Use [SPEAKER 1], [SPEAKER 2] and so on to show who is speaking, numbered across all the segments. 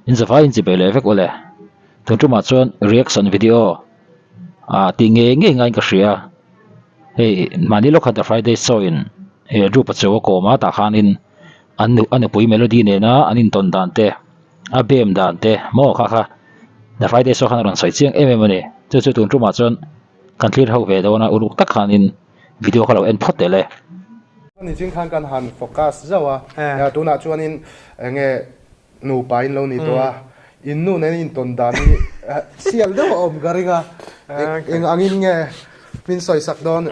[SPEAKER 1] In zavai in chipei leh vek ule. Tun tumah chuan reaction video ah tih ngei ngei ngaiin ka hria. Hei mahni lawk khan The Friday Show in Drew Pachuau a kawm a tah khanin an nu a nupui Melody nena an intawn dan te a bem dan te maw kha kha The Friday Show khan a rawn sawi chiang em em a ni. Chu chu tun tumah chuan kan thlir ho ve dawn a uluk tak khanin video kha lo en phawt teh le.
[SPEAKER 2] Nichin khan kan han focus zauh a, tunah chuanin enge Nupa in lo ni tawh a, in nu nen in tawn dan hi sial deuh a awm ka ring a, eng angin nge min sawisak dawn?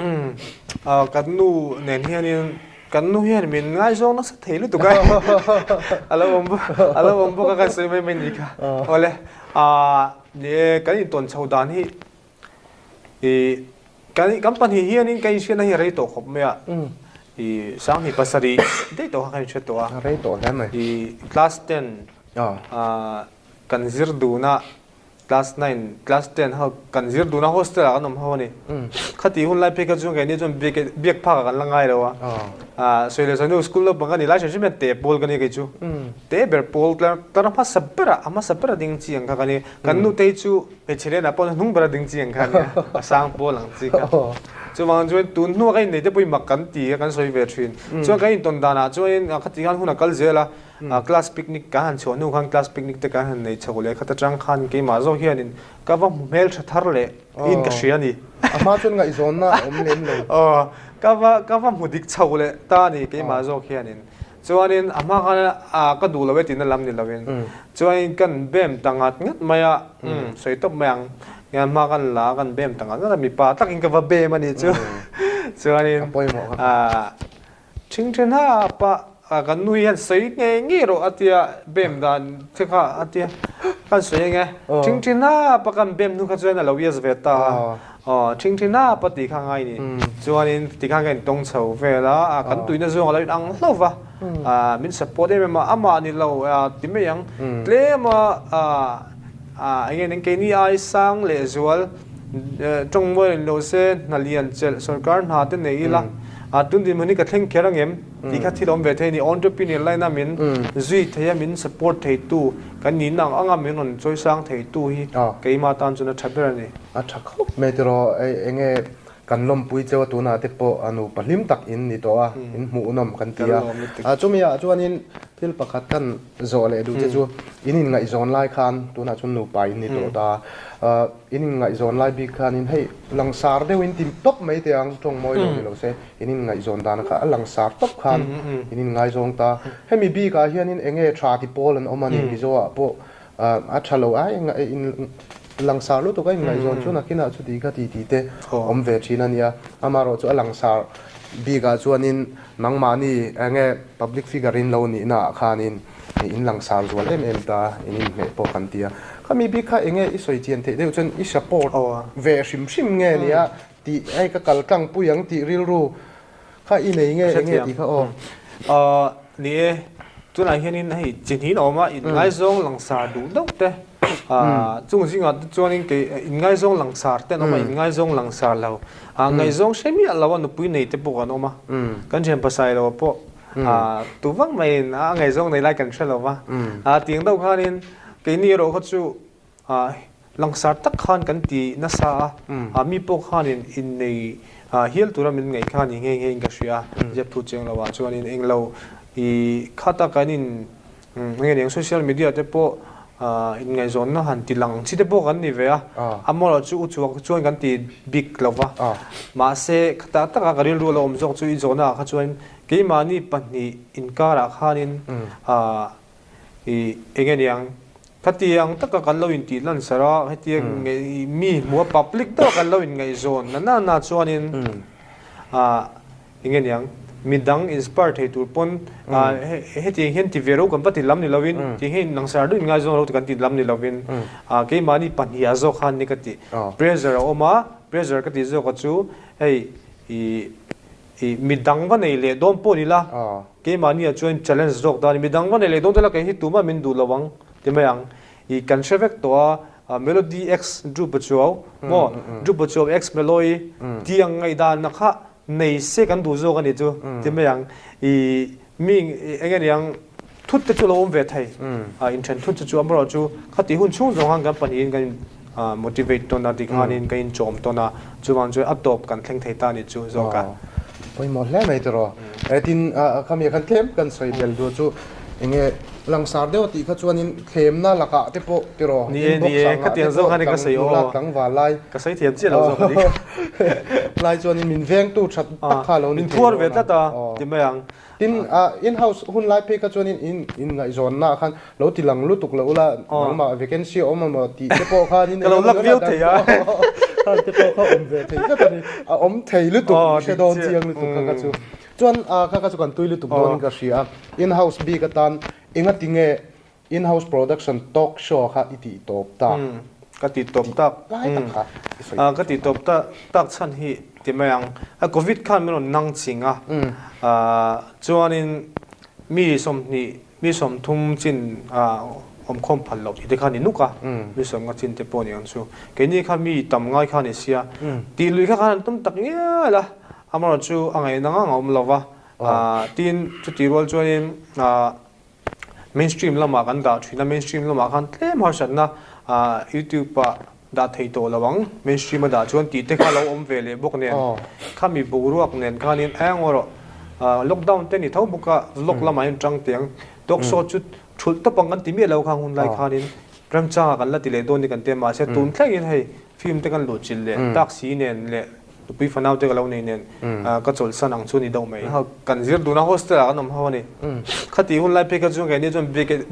[SPEAKER 3] Kan nu nen hianin kan nu hian min ngaizawng nasa thei lutuk a, a lo awm a lo awm bawk a kan sawi mai mai ni kha. Awle, ni e, kan intawn chho dan hi I kan kan pahnih hianin kan inhriatna hi a rei tawh khawp mai a. I sanghnih pasarih daih tawh kha kan inhriat tawh a.
[SPEAKER 2] A rei tawh hle mai.
[SPEAKER 3] I class ten kan zir duna class nine class ten ho kan zir duna hostel ah kan awm ho a ni. Khati hun lai phei kha chuan keini chuan biak biak phak ah kan la ngai lo a. Sawi leh sawi nu school naupang ka ni lai hrim hrim hian te pawl ka ni kei chu. Te ber pawl tlar hmasa berah a hmasa bera ding chi ang kha ka ni. Kan nute hi chu Hmeichhe lianah pawh hnung ber a ding chi ang kha ania, a sang pawl ang chi kha. Chuvang chuan tun hnua kan innei te pawhin mak kan ti a, kan sawi ve thin. Chuan kan intawn danah chuanin khati khan hun a kal zel a, class picnic kan han chhuah hnu khan class picnic te kan han nei chho leh khat atang khan keimah zawk hianin ka va hmu hmel tha thar leh in ka hria a ni.
[SPEAKER 2] A hma chuan ngaihzawnna a awm lem lo.
[SPEAKER 3] Aw, ka va ka va hmu dik chho leh ta a ni keimah zawk hianin. Chuanin a hma khan a ka duh lo e tihna lam ni lovin chuanin kan bem ta ngat ngat mai a, sawi tawp mai ang, nge hma kan la a kan bem ta ngat ngat a, mipa takin ka va bem a nih chu. Chuanin ṭhingṭhen hap a kan nu hian sawi ngei ngei rawh a tia bem dan te kha a tia kan sawi eng e, ṭhingṭhen hap a kan bem hnu kha chuan a lo yes ve ta a. Aw, ṭhingṭhi nap a tih kha ngai ni. Chuanin tikhan ka intawng chho vel a, kan tuina zawng a lo inang hlauh va, min support em em a, amah ni lo ti mai ang. Tlem a eng nge ning keini ai sang leh zual tawng mual in lo se hna lian chelh sorkar hna te nei ila, tun dinhmun hi ka thleng kher angem tih kha thil awm ve thei a ni. Entrepreneur line a min zui thei a, min support theitu kan nihna ang anga min rawn chawi sang theitu hi keimah tan chuan a tha ber a ni.
[SPEAKER 2] A tha khawp mai tiraw, eng nge kan lawmpui cheu a tunah te pawh a nupa hlim tak in ni tawh a, in hmuhnawm kan ti a. Chumi ah chuanin thil pakhat kan zawh leh duh che chu in inngaihzawn lai khan tunah chuan nupa in ni tawh ta, in inngaihzawn lai bik khanin hei langsar deuh in ti tawp mai teh ang, tawng mawi lo ni lo se in inngaihzawn dan kha a langsar tawp khan in inngaizawng ta. Hemi bikah hianin eng nge tha ti pawl an awm a ni Mizo ah pawh A tha lo ai in langsar lutuk a inngaihzawn chu nakinah chuti kha ti tih te awm ve thin a nia. Amaherawh chu a langsar bikah chuanin nangmahni enge public figure in lo nihna ah khanin in langsar zual em em ta in inhmeh pawh kan ti a. Khami bik kha enge i sawi chian theih deuh chuan i support ve hrim hrim nge nia tih hei ka kal tlang pui ang tih rilru Kha i nei nge enge tih kha aw.
[SPEAKER 3] Ni e, tunah hianin hei chi hnih a awm a, inngaizawng langsar duh deuh te, chung zingah te chuanin kei inngaizawng langsar te an awm a, inngaizawng langsar lo, ngaihzawng hre miah lo a nupui nei te pawh an awm a, kan thian pasai lo pawh tu vak maiin a ngaihzawng nei lai kan hre lo va, tiang deuh khanin keini erawh kha chu Langsar tak khan kan ti nasa a, mi pawh khanin innei hial tura min ngaih kha ni nghe nghe in ka hria a, ziak thu cheng lo ah chuanin englo i khata kan in nge niang social media te pawh inngaihzawnna han ti lang chi te pawh kan ni ve a, amaherawh chu u chuak chuan kan ti bik lo va, mahse khata taka ka rilru a lo awm zawk chu i zawhna ah kha chuan keimahni pahnih inkarah khanin I enge niang? Khatiang taka kan lo intih lan sarh a, hetiang mi hmu a public deuh a kan lo inngaihzawn na na na chuanin ah enge niang? Midang inspire thei tur pawn ah hetiang hian ti ve ro kan va ti lam ni lovin tiang hian langsar duh inngaizawng ro ti kan ti lam ni lovin ah keimahni pahniha zawk khan ni ka ti. Pressure a awm a, pressure ka tih zawk a chu hei i I midang va nei leh dawn pawh ni la, keimahni ah chuan challenge zawk ta a ni. Midang va nei leh dawn ta la kei hi tumah min duh lo ang ti mai ang. I kan hre vek tawh a, Melody X Drew Pachuau maw, Drew Pachuau X Meloy tih ang ngaihdan na kha nei se kan duh zawk a ni chu ti mai ang. I mi eng nge niang. thut te chu lo awm ve thei inthen thut chu chu amaherawhchu khati hun chhung zawng khan kan pahnihin kan in motivate tawn a tikhanin kan inchawm tawn a chuvang chuan a tawp kan thleng thei ta a ni chu zawk a.
[SPEAKER 2] Pawimawh hle mai tiraw. Tin khami ah khan tlem kan sawi bel duh chu enge langsar deuh a tih kha chuanin thlemna lakah te pawh tiraw inbox angah te pawh tlangval tlangval lai
[SPEAKER 3] ka sawi thiam chiah lo zawk a ni.
[SPEAKER 2] Lai chuanin min vengtu that tak kha a lo ni
[SPEAKER 3] thei dawn a. Min phuar ve tlat a ti mai ang.
[SPEAKER 2] Tin, in-house hun lai phei kha chuanin in inngaihzawnna ah khan lo ti lang lutuk lo ula, nangmah vacancy a awm emaw tih te pawh khanin
[SPEAKER 3] Ka lo lak viau thei a.
[SPEAKER 2] Khan te pawh kha awm ve thei tlat a ni. A awm thei lutuk, i hre dawn chiang lutuk kha kha chu. Chuan kha kha chu kan tui lutuk dawnin ka hria a. In-house bik atan engati nge In-house production talk show kha i tih tawp tak.
[SPEAKER 3] Ka tih tawp tak.
[SPEAKER 2] Lai tak kha i sawi.
[SPEAKER 3] Ka tih tawp tak chhan hi ti mai ang. Covid khan min rawn nang ching a. Chuanin mi 20, mi 30 chin awmkhawm phal loh tih te kha ni nuk a. Mi sawm nga chin te pawh ni ang chu. Keini kha mi tam ngai kha ni sia. Tih lui kha khan an tum tak ngial a. Amaherawhchu a ngaihna ngang a awm lo va. Tin, chutih rual chuanin Mainstream lamah kan dah thin a, mainstream lamah khan tlem harsatna YouTube ah dah thei tawh lo ang, mainstream a dah chuan tih te kha lo awm ve leh bawk nen, khami boruak nen khanin eng erawh lockdown te ni tho bawk a, vlog lamah hian tang teh ang, talk show chu thulh tawp ang kan ti miah lo khang hun lai khanin remchangah kan la ti leh dawn ni kan ti a, mahse tun thlengin hei film te kan luhchilh leh taxi nen leh Nupui fanau te ka lo nei nen ka chawlhsan ang chu ni deuh mai. Kan zir dun a hostel ah kan awm ho a ni. Khati hun lai phei kha chuan keini chuan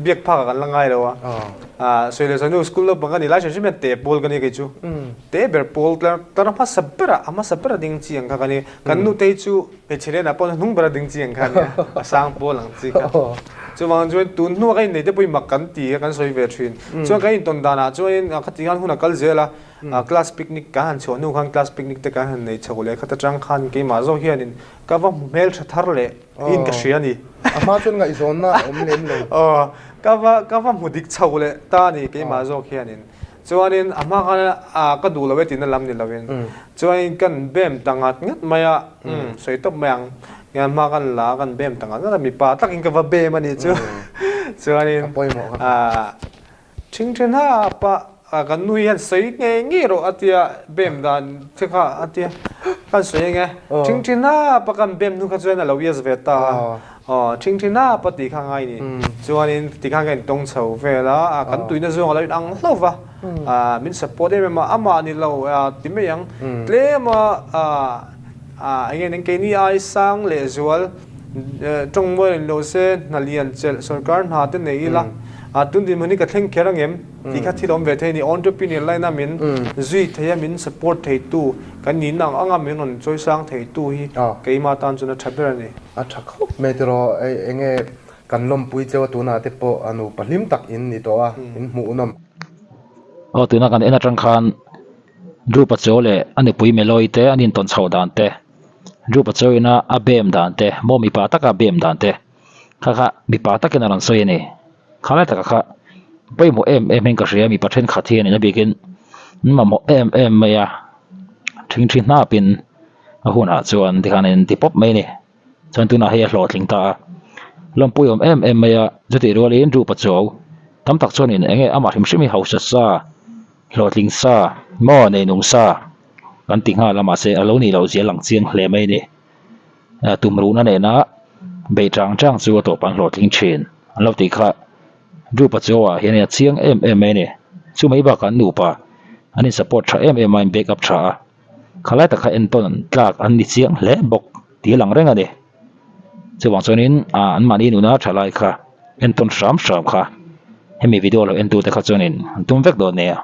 [SPEAKER 3] biak phak ah kan la ngai lo a. Sawi leh sawi nu school naupang ka ni lai hrim hrim hian te pawl ka ni kei chu. Te ber pawl tlar a hmasa ber a, a hmasa ber a ding chi ang kha ka ni. Kan nute hi chu hmeichhe lian ah pawh hnung ber a ding chi ang kha a nia, a sang pawl ang chi kha. Chuvang chuan tun hnua ka innei te pawhin mak kan ti a kan sawi ve thin. Chuan kan intawn dan ah chuanin khati khan hun a kal zel a. Class picnic kan han chhuah hnu khan class picnic te kan han nei chho leh khat atang khan keimah zawk hianin ka va hmu hmel tha thar leh in ka hria a ni.
[SPEAKER 2] A hma chuan ngaihzawnna a awm lem lo.
[SPEAKER 3] Aw, ka va ka va hmu dik chho leh ta a ni keimah zawk hianin. Chuanin a hma khan a ka duh lo e tihna lam ni loin chuanin kan bem ta ngat ngat mai a, sawi tawp mai ang, nge hma kan la a kan bem ta ngat ngat a, mipa takin ka va bem a nih chu. Chuanin a. Thingthen hap a kan nu hian sawi ngei ngei rawh a tia bem dan che kha a tia kan sawi eng e thingthen hap a kan bem hnu kha chuan a lo yes ve ta a aw thingthen hap a tih kha ngai ni chuanin tikhan ka intawng chho vel a kan tuina zawng a lo inang hlauh va min support em em a amah ni lo ti mai ang tlem a eng nge eng keini ai sang leh zual Tawng mawi in lo se hna lian chelh sorkar hna te nei ila tun dinhmun hi ka thleng kher angem tih kha thil awm ve thei a ni. Entrepreneur line a min zui thei a min support thei tu kan nihna ang anga min rawn chawisang thei tu hi keimah tan chuan a tha ber a ni.
[SPEAKER 2] A tha khawp mai tiraw enge kan lawmpui cheu a tunah te pawh a nupa hlim tak in ni tawh a in hmuh nawm.
[SPEAKER 1] Aw tuna kan en atang khan Drew Pachuau leh a nupui Meloi te an intawn chhoh dan te Rupa chawina a bem dan te, maw mipa taka a bem dan te kha kha mipa takin a rawn sawi a ni. Khalai taka kha pawimawh em em hian ka hria, mipa thenkhat hian in a bikin an mamawh em em mai a, thingthi hnapin a hunah chuan tikhan a inti pawp mai a ni. Chuan tunah hei a hlawhtling ta a, lawmpui awm em em mai a, chutih rualin Rupa chaw tam tak chuanin eng nge amah hrim hrim hi hausa sa Hlawhtling sa maw nei nung sa kan ti nghal a mahse a lo nih loh zia lang chiang hle mai a ni. Tumruhna nena beih chang chang chu a tawp an hlawhtling thin an lo tih kha Drupa chu ah hian a chiang em em mai a ni. Chu mai bakah an nupa an in support tha em em a in back up tha a khalai tak kha entawn tlak an ni chiang hle bawk tih a lang reng a ni. Chuvang chuanin anmahni nuna tha lai kha entawn hram hram kha hemi video lo entute kha chuanin an tum vek dawn nia.